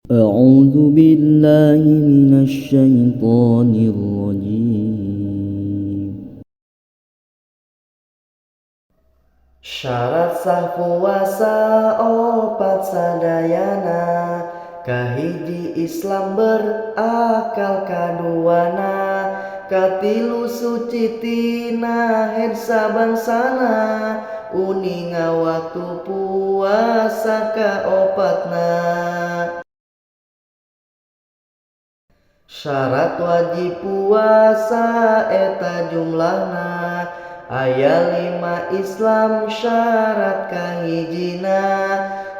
أعوذ بالله من الشيطان الرجيم. Syarat sah puasa opat sadayana. Kahiji, Islam, berakal kaduana, katilu suci tina haid sabangsana, uninga waktu puasa kaopatna. Syarat wajib puasa eta jumlahna aya lima. Islam syarat kahijina,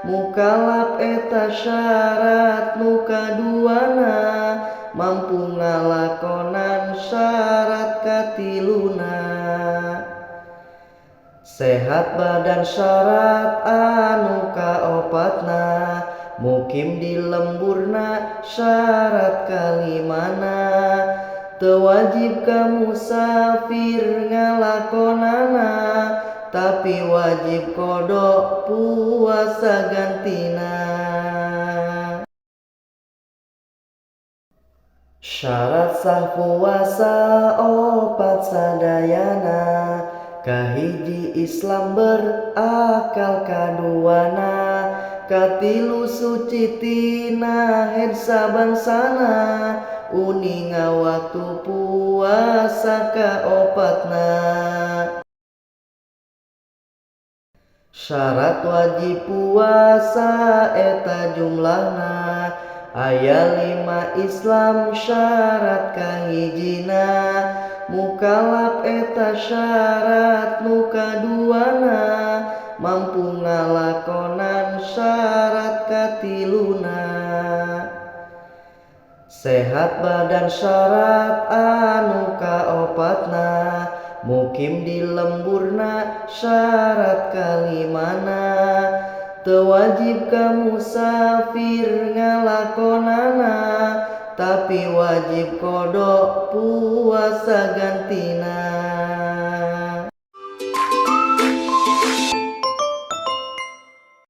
mukalaf eta syarat nu kaduana, mampu ngalakonan syarat katiluna, sehat badan syarat anu kaopatna, mukim di lemburna syarat kalimana, teu wajib ka musafir ngalakonana, tapi wajib qodho puasa gantina. Syarat sah puasa opat sadayana. Kahiji, Islam, berakal kaduana, katilu suci tina haid sabangsana, uninga waktu puasa kaopatna. Syarat wajib puasa eta jumlahna aya lima. Islam syarat kahijina, mukalaf eta syarat nu kaduana, mampu ngalakonan syarat katiluna, sehat badan syarat anu kaopatna, mukim di lemburna syarat kalimana, teu wajib ka musafir ngalakonana, tapi wajib qodho puasa gantina.